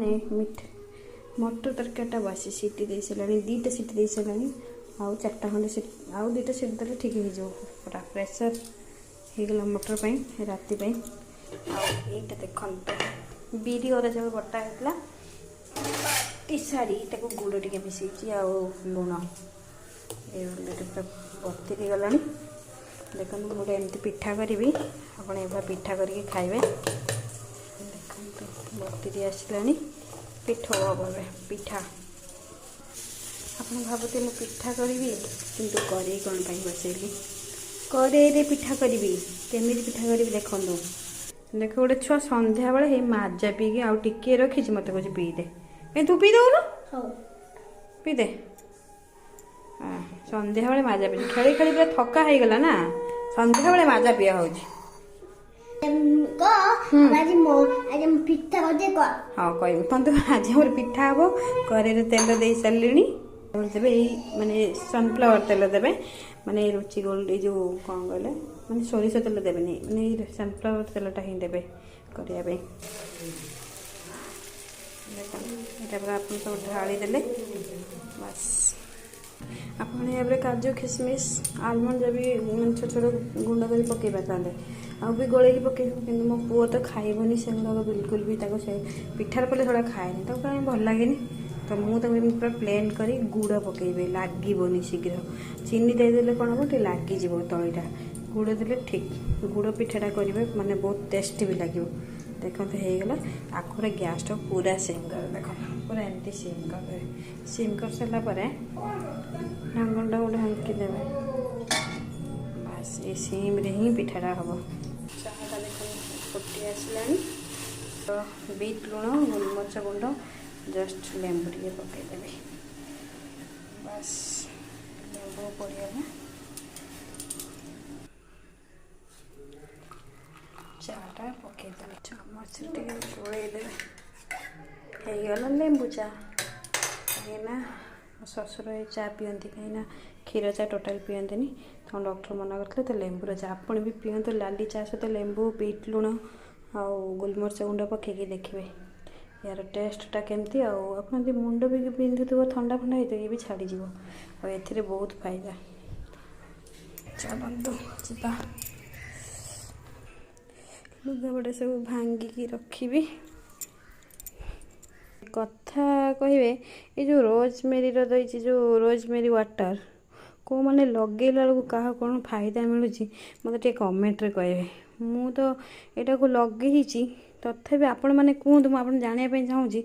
ମାନେ ମିଠା ମଟର ତରକାରୀଟା ବସି ସିଟି ଦେଇ ସାରିଲାଣି, 2ଟା ସିଟି ଦେଇ ସାରିଲାଣି, ଆଉ 4ଟା ଖଣ୍ଡେ ସିଟି, ଆଉ 2ଟା ସିଟି ଦେଲେ ଠିକ୍ ହେଇଯିବ। ପୁରା ପ୍ରେସର୍ ହେଇଗଲା ମଟର ପାଇଁ ରାତି ପାଇଁ। ଆଉ ଏଇଟା ଦେଖନ୍ତୁ, ବିରି ଅରୁଆ ଚାଉଳ ବଟା ହେଇଥିଲା, ବାଟି ସାରି ତାକୁ ଗୁଡ଼ ଟିକେ ମିଶେଇଛି ଆଉ ଲୁଣ। ଏ ପୁରା ବତିରି ଗଲାଣି। ଦେଖନ୍ତୁ, ମୁଁ ଗୋଟେ ଏମିତି ପିଠା କରିବି, ଆପଣ ଏଭଳିଆ ପିଠା କରିକି ଖାଇବେ। ଦେଖନ୍ତୁ, ବତିରି ଆସିଲାଣି, ପିଠା ହେବ ଏବେ ପିଠା। ଆପଣ ଭାବୁଥିବେ ମୁଁ ପିଠା କରିବି, କିନ୍ତୁ କରେଇ କ'ଣ ପାଇଁ ବସେଇଲି? କରେଇରେ ପିଠା କରିବି। କେମିତି ପିଠା କରିବି ଦେଖନ୍ତୁ। ଦେଖ, ଗୋଟେ ଛୁଆ ସନ୍ଧ୍ୟାବେଳେ ହେଇ ମାଜା ପିଇକି ଆଉ ଟିକିଏ ରଖିଛି, ମୋତେ କହୁଛି ପିଇଦେ। ଏ ତୁ ପିଇ ଦଉନୁ? ହଉ। ପିଇଦେ। ସନ୍ଧ୍ୟାବେଳେ ମାଜା ପିଇ ଖେଳି ଖେଳି ପୁରା ଥକା ହେଇଗଲା ନା, ସନ୍ଧ୍ୟାବେଳେ ମାଜା ପିଆ ହଉଛି। ଆଜି ମୋ ଆଜି ମୁଁ ପିଠା କରିଦେ କର। ହଁ, କହିବି। କୁହନ୍ତୁ, ଆଜି ଆମର ପିଠା ହବ। କରେଇରେ ତେଲ ଦେଇ ସାରିଲିଣି। ଦେବେ ଏଇ ମାନେ ସନଫ୍ଲାୱାର ତେଲ ଦେବେ, ମାନେ ଏଇ ରୁଚି ଗୋଲ୍ଡ, ଏଇ ଯେଉଁ କ'ଣ କହିଲେ, ମାନେ ସୋରିଷ ତେଲ ଦେବେନି, ମାନେ ଏଇ ସନଫ୍ଲାୱାର ତେଲଟା ହିଁ ଦେବେ କରିବା ପାଇଁ। ଦେଖନ୍ତୁ, ଏଇଟା ପୁରା ଆପଣ ସବୁ ଢାଳି ଦେଲେ, ବାସ୍। ଆପଣ ଏହାପରେ କାଜୁ, ଖିସମିସ୍, ଆଲମଣ୍ଡ ବି ମାନେ ଛୋଟ ଛୋଟ ଗୁଣ୍ଡ କରି ପକାଇ ପାରିଥାନ୍ତେ, ଆଉ ବି ଗୋଳେଇକି ପକେଇବ। କିନ୍ତୁ ମୋ ପୁଅ ତ ଖାଇବନି ସେଗୁଡ଼ାକ ବିଲକୁଲ ବି। ତାକୁ ସେ ପିଠାରେ ପଡ଼ିଲେ ସେଗୁଡ଼ା ଖାଏନି, ତାକୁ କାହିଁ ଭଲ ଲାଗେନି। ତ ମୁଁ ତାକୁ ଏମିତି ପୁରା ପ୍ଲେନ୍ କରି ଗୁଡ଼ ପକେଇବି, ଲାଗିବନି ଶୀଘ୍ର। ଚିନି ଦେଇଦେଲେ କ'ଣ ହେବ, ଟିକେ ଲାଗିଯିବ ତଳିଟା। ଗୁଡ଼ ଦେଲେ ଠିକ୍। ଗୁଡ଼ ପିଠାଟା କରିବେ ମାନେ ବହୁତ ଟେଷ୍ଟି ବି ଲାଗିବ। ଦେଖନ୍ତୁ, ହେଇଗଲା। ଆକୁ ପୁରା ଗ୍ୟାସ୍ଟା ପୁରା ସିମ୍ କରିଦେବେ। ଦେଖନ୍ତୁ, ପୁରା ଏମିତି ସିମ୍ କରିଦେବେ। ସିମ୍ କରିସାରିଲା ପରେ ଢାଙ୍କୁଣୀଟାକୁ ଢାଙ୍କି ଦେବେ। ବାସ୍, ଏ ସିମ୍ରେ ହିଁ ପିଠାଟା ହେବ। ଚାହାଟା ଦେଖନ୍ତୁ, ଫୁଟି ଆସିଲାଣି। ତ ବିଟ୍ ଲୁଣ, ଗୋଲମରିଚ ଗୁଣ୍ଡ, ଜଷ୍ଟ ଲେମ୍ବୁ ଟିକେ ପକାଇଦେବି। ବାସ୍, ଲେମ୍ବୁ ପଡ଼ିଗଲା। ଚାଟା ପକାଇଦେଲି, ଚାମଚରେ ଟିକେ ଗୋଳେଇ ଦେବେ। ହେଇଗଲା ଲେମ୍ବୁ ଚା। କାହିଁକିନା ମୋ ଶ୍ୱଶୁର ଏ ଚା ପିଅନ୍ତି, କାହିଁକିନା କ୍ଷୀର ଚା ଟୋଟାଲି ପିଅନ୍ତିନି, ତାଙ୍କୁ ଡକ୍ଟର ମନା କରିଥିଲେ। ତ ଲେମ୍ବୁର ଚା ଆପଣ ବି ପିଅନ୍ତୁ। ଲାଲି ଚା ସହିତ ଲେମ୍ବୁ, ବିଟ୍ ଲୁଣ ଆଉ ଗୋଲମରିଚ ଗୁଣ୍ଡ ପକାଇକି ଦେଖିବେ ଏହାର ଟେଷ୍ଟଟା କେମିତି। ଆଉ ଆପଣ ଯଦି ମୁଣ୍ଡ ବି ବିନ୍ଧୁଥିବ, ଥଣ୍ଡା ଫଣ୍ଡା ହେଇଥିବ, ଇଏ ବି ଛାଡ଼ିଯିବ। ଆଉ ଏଥିରେ ବହୁତ ଫାଇଦା। ଚାଲନ୍ତୁ ଯିବା, ଲୁଗାପଟା ସବୁ ଭାଙ୍ଗିକି ରଖିବି। କଥା କହିବେ, ଏ ଯେଉଁ ରୋଜମେରୀର ଦେଇଛି, ଯେଉଁ ରୋଜମେରୀ ୱାଟର୍, କେଉଁମାନେ ଲଗେଇଲା ବେଳକୁ କାହା କ'ଣ ଫାଇଦା ମିଳୁଛି, ମୋତେ ଟିକେ କମେଣ୍ଟରେ କହିବେ। ମୁଁ ତ ଏଇଟାକୁ ଲଗେଇଛି, ତଥାପି ଆପଣମାନେ କୁହନ୍ତୁ, ମୁଁ ଆପଣ ଜାଣିବା ପାଇଁ ଚାହୁଁଛି।